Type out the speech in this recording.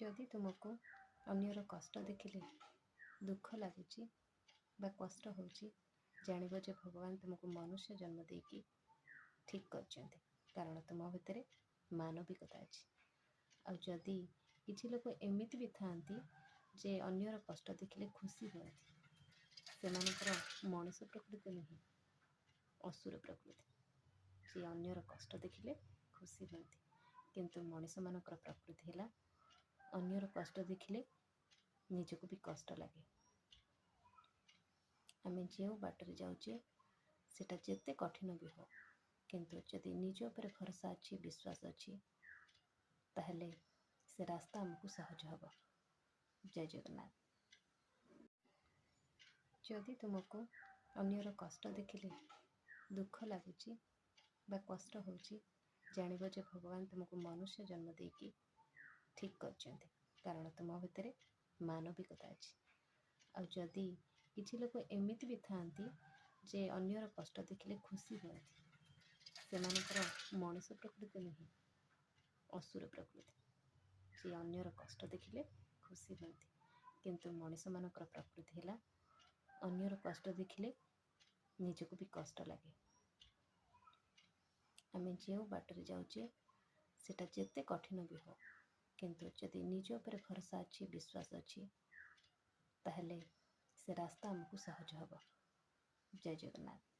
ଯଦି ତୁମକୁ ଅନ୍ୟର କଷ୍ଟ ଦେଖିଲେ ଦୁଃଖ ଲାଗୁଛି ବା କଷ୍ଟ ହେଉଛି, ଜାଣିବ ଯେ ଭଗବାନ ତୁମକୁ ମନୁଷ୍ୟ ଜନ୍ମ ଦେଇକି ଠିକ୍ କରିଛନ୍ତି, କାରଣ ତୁମ ଭିତରେ ମାନବିକତା ଅଛି। ଆଉ ଯଦି କିଛି ଲୋକ ଏମିତି ବି ଥାଆନ୍ତି ଯେ ଅନ୍ୟର କଷ୍ଟ ଦେଖିଲେ ଖୁସି ହୁଅନ୍ତି, ସେମାନଙ୍କର ମଣିଷ ପ୍ରକୃତି ନୁହେଁ, ଅସୁର ପ୍ରକୃତି। ଯିଏ ଅନ୍ୟର କଷ୍ଟ ଦେଖିଲେ ଖୁସି ହୁଅନ୍ତି। କିନ୍ତୁ ମଣିଷମାନଙ୍କର ପ୍ରକୃତି ହେଲା ଅନ୍ୟର କଷ୍ଟ ଦେଖିଲେ ନିଜକୁ ବି କଷ୍ଟ ଲାଗେ। ଆମେ ଯେଉଁ ବାଟରେ ଯାଉଛେ, ସେଇଟା ଯେତେ କଠିନ ବି ହଉ, କିନ୍ତୁ ଯଦି ନିଜ ଉପରେ ଭରସା ଅଛି, ବିଶ୍ୱାସ ଅଛି, ତାହେଲେ ସେ ରାସ୍ତା ଆମକୁ ସହଜ ହେବ। ଜୟ ଜଗନ୍ନାଥ। ଯଦି ତୁମକୁ ଅନ୍ୟର କଷ୍ଟ ଦେଖିଲେ ଦୁଃଖ ଲାଗୁଛି ବା କଷ୍ଟ ହେଉଛି, ଜାଣିବ ଯେ ଭଗବାନ ତୁମକୁ ମନୁଷ୍ୟ ଜନ୍ମ ଦେଇକି ଠିକ୍ କରିଛନ୍ତି, କାରଣ ତୁମ ଭିତରେ ମାନବିକତା ଅଛି। ଆଉ ଯଦି କିଛି ଲୋକ ଏମିତି ବି ଥାଆନ୍ତି ଯେ ଅନ୍ୟର କଷ୍ଟ ଦେଖିଲେ ଖୁସି ହୁଅନ୍ତି, ସେମାନଙ୍କର ମଣିଷ ପ୍ରକୃତି ନୁହେଁ, ଅସୁର ପ୍ରକୃତି। ଯିଏ ଅନ୍ୟର କଷ୍ଟ ଦେଖିଲେ ଖୁସି ହୁଅନ୍ତି। କିନ୍ତୁ ମଣିଷମାନଙ୍କର ପ୍ରକୃତି ହେଲା ଅନ୍ୟର କଷ୍ଟ ଦେଖିଲେ ନିଜକୁ ବି କଷ୍ଟ ଲାଗେ। ଆମେ ଯେଉଁ ବାଟରେ ଯାଉଛେ, ସେଇଟା ଯେତେ କଠିନ ବି ହଉ, କିନ୍ତୁ ଯଦି ନିଜ ଉପରେ ଭରସା ଅଛି, ବିଶ୍ୱାସ ଅଛି, ତାହେଲେ ସେ ରାସ୍ତା ଆମକୁ ସହଜ ହେବ। ଜୟ ଜଗନ୍ନାଥ।